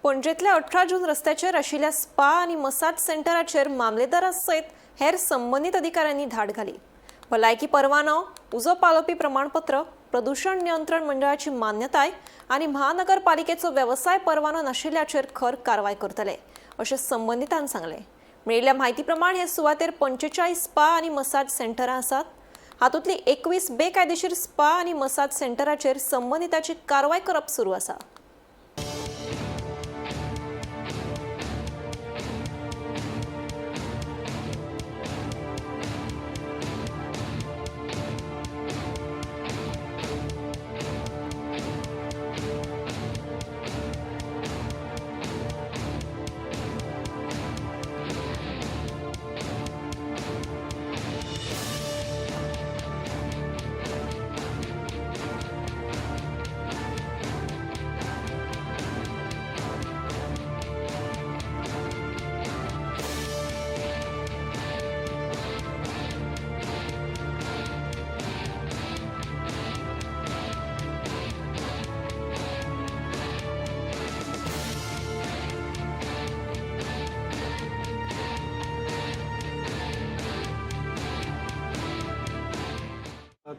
पणजेतल्या 18 जून रस्त्याचेर आशिल्ल्या स्पा आनी मसाज सेंटराचेर मामलेदारा सयत हेर संबंदीत अधिकाऱ्यांनी धाड घाली. भलायकी परवानो, उजो पालोवपी प्रमाणपत्र, प्रदूषण नियंत्रण मंडळाची मान्यताय आनी महानगरपालिकेचो वेवसाय परवानो नाशिल्ल्याचेर खर कारवाय करतले अशें संबंदितान सांगलें. मेळिल्ल्या म्हायती प्रमाण हे सुवातेर 45 स्पा आनी मसाज सेंटरां आसात. हातूंतली 21 बेकायदेशीर स्पा आनी मसाज सेंटराचेर संबंदिताची कारवाय करप सुरू आसा.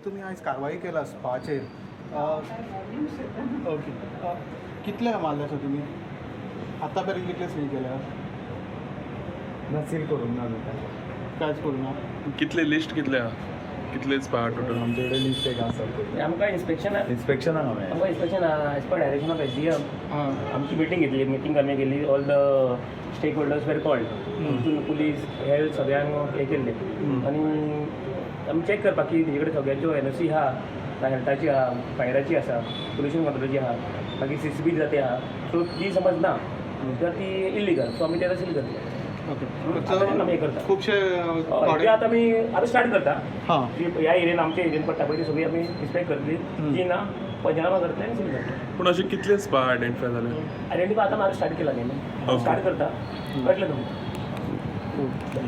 तुमी आयज कारवाई केला स्पाचेर. ओके, कितले मारले सर तुमी आतां मेरेन? कितले सील केल्या? ना, सील करूंक ना आमी कांय. कांयच करूं ना. कितले लिस्ट, कितले आहा, कितले स्पा टोटल? आमचे कडेन लिस्ट एक आसा. आमकां इन्स्पेक्शन इन्स्पेक्शनाक आमी आमकां inspection as per direction of SDM आमची मिटींग घेतली. मिटींग आमी केली, all the stakeholders were called, तितून पुलीस, हेल्थ सगळ्यांक हें केल्लें आनी आमी चॅक करपाक की तेजे कडेन सगळ्यांच्यो एनओसी आहा, हेल्थाची आहा, फायराची आसा, पोल्युशन कंट्रोलाची आहा, मागीर सीसीबी जाते आहा. सो ती समज ना तर ती इलिगल, सो आमी तेका सील करतले. ओके. आमी हें करता. खुबशे ते आतां आमी आतां स्टार्ट करता. हां जी ह्या एरियन, आमच्या एरियन पडटा पळय, ती सगळी आमी इन्स्पेक्ट करतली. जी ना, पंचनामा करतले आनी सील करतले. पूण अशे कितले स्पा आयडेंटिफाय जाले? आयडेंटिफाय आतां स्टार्ट केला न्ही, स्टार्ट करता, कळटलें तुमकां.